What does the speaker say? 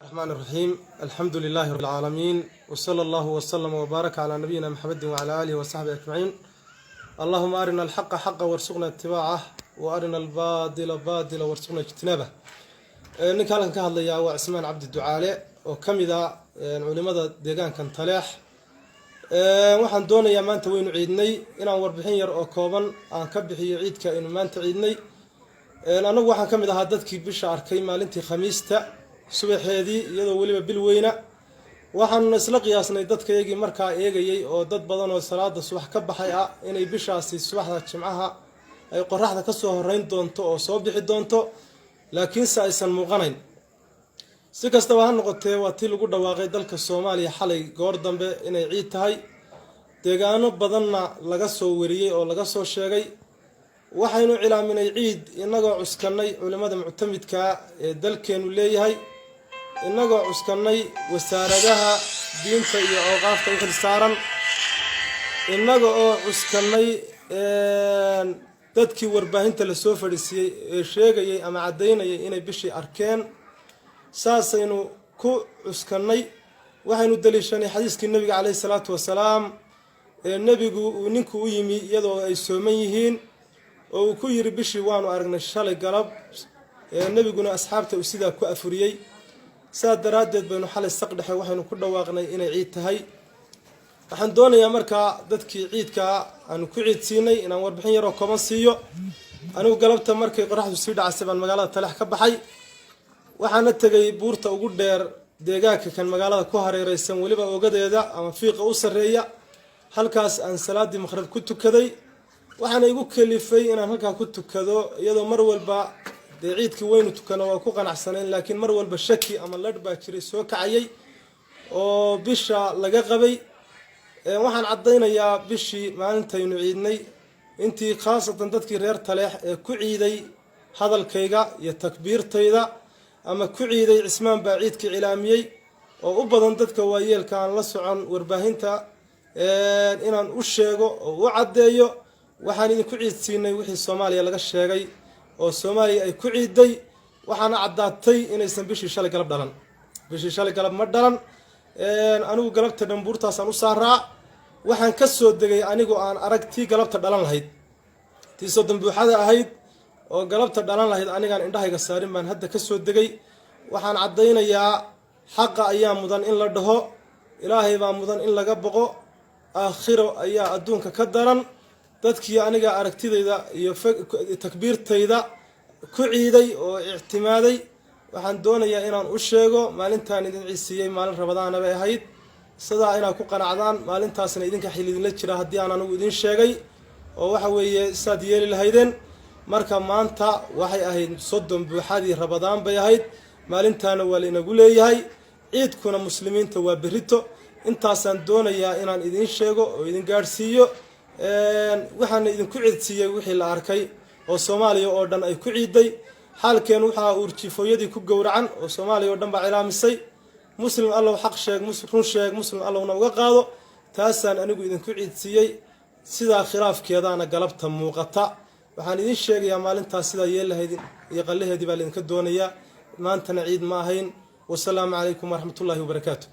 الرحمن الرحيم، الحمد لله رب العالمين، وصلى الله وسلم وبارك على نبينا محمد وعلى آله وصحبه أجمعين. اللهم أرنا الحق حقا وارزقنا اتباعه، وأرنا الباطل باطلا وارزقنا اجتنابه. Ninka halkan ka hadlayaa waa Cismaan Cabdi Ducaale oo ka mid a culimada deegaankan Taleex. Waxaan doonayaa, maanta waynu ciidnay, inaan warbixin yar oo kooban aan ka bixiyo ciidka aynu maanta ciidnay. Anagu waxaan ka mid ahaa dadkii bisha arkay maalintii Khamiista subaxeedii, iyadoo weliba bil weyna. Waxaanuna isla qiyaasnay dadkayagii markaa eegayay oo dad badan oo salaada subax ka baxay ah inay bishaasi subaxda Jimcaha ay qoraxda kasoo horeyn doonto oo soo bixi doonto, laakiinse aysan muuqanayn. Si kastaba ha noqotee, waa tii lagu dhawaaqay dalka Soomaaliya xalay goor dambe inay ciid tahay, deegaano badanna laga soo wariyey oo laga soo sheegay. Waxaynu cilaaminay ciid innagoo cuskanay culimmada muctamidkaa ee dalkeenu leeyahay, innagoo cuskanay wasaaradaha diinta iyo awqaafta u xil saaran, innaga oo cuskanay dadkii warbaahinta lasoo fadhiisiiyey ee sheegayay ama caddaynayay inay bishii arkeen. Saasaynu ku cuskannay. Waxaynu daliishanay xadiiskii Nebiga caleyhi salaatu wasalaam ee Nebigu uu ninku u yimi iyadoo ay sooman yihiin oo uu ku yiri: "Bishii waanu aragnay shalay galab." Ee Nebiguna asxaabta uu sidaa ku afuriyey. Saas daraaddeed baynu xalay saq dhexe waxaynu ku dhawaaqnay inay ciid tahay. Waxaan doonayaa markaa dadkii ciidkaa aanu ku ciid siinay inaan warbixin yaroo kooban siiyo. Anigu galabta markay qoraxdu sii dhacasay baan magaalada Talex ka baxay. Waxaana tegay buurta ugu dheer deegaanka kan magaalada ku hareereysan, weliba ogadeeda ama fiiqa u sarreeya. Halkaas aan salaadii maqrib ku tukaday. Waxaana igu kalifay inaan halkaa ku tukado, iyadoo mar walba dee ciidkii waynu tukano, waa ku qanacsanayn, laakiin mar walba shaki ama ladh baa jiray soo kacayay oo bisha laga qabay. Waxaan caddaynayaa bishii maalintaynu ciidnay, intii khaasatan dadkii reer Taleex ee ku ciiday hadalkayga iyo takbiirtayda ama ku ciiday "Cismaan baa ciidkii cilaamiyey", oo u badan dadka waayeelka aan la socon warbaahinta, inaan u sheego oo u caddeeyo: waxaan idinku ciidsiinay wixii Soomaaliya laga sheegay oo Soomaaliya ay ku ciiday. Waxaana caddaatay inaysan bishii shalay galab dhalan. Bishii shalay galab ma dhalan. Anigu galabta dhambuurtaasaan u saaraa. Waxaan ka soo degay anigoo aan arag tii galabta dhalan lahayd, tii 30 buuxada ahayd oo galabta dhalan lahayd, anigaan indhahayga saarin baan hadda ka soo degay. Waxaan caddaynayaa, xaqa ayaa mudan in la dhaho, Ilaahay baa mudan in laga boqo, aakhiro ayaa adduunka ka daran. Dadkii aniga aragtidayda iyo takbiirtayda ku ciiday oo ictimaaday, waxaan doonayaa inaan u sheego maalintaan idin ciisiiyey maalin Rabadaana bay ahayd. Sidaa inaad ku qanacdaan, maalintaasna idinka xil idinla jira haddii aan anigu idin sheegay oo waxa weeye saad yeeli lahaydeen. Marka maanta waxay ahayd 30 buuxadii Rabadaan bay ahayd. Maalintaana waa lainagu leeyahay. Ciidkuna muslimiinta waa berrito. Intaasaan doonayaa inaan idin sheego oo idin gaadhsiiyo. Waxaana idinku ciidsiiyey wixii la arkay oo Soomaaliya oo dhan ay ku ciiday. Xaalkeen waxaa uurjifooyadii ku gowracan oo Soomaaliya oo dhan baa cilaamisay. Muslim allow, xaq sheeg, run sheeg, muslim allowna uga qaado. Taasaan anigu idinku ciidsiiyey. Sidaa khilaafkeedaana galabta muuqata. Waxaan idin sheegayaa, maalintaas sidaa yeel lahayd iyo qallaheedii baa laidinka doonayaa. Maantana ciid ma ahayn. Wasalaamu calaykum waraxmatullaahi wabarakaatu.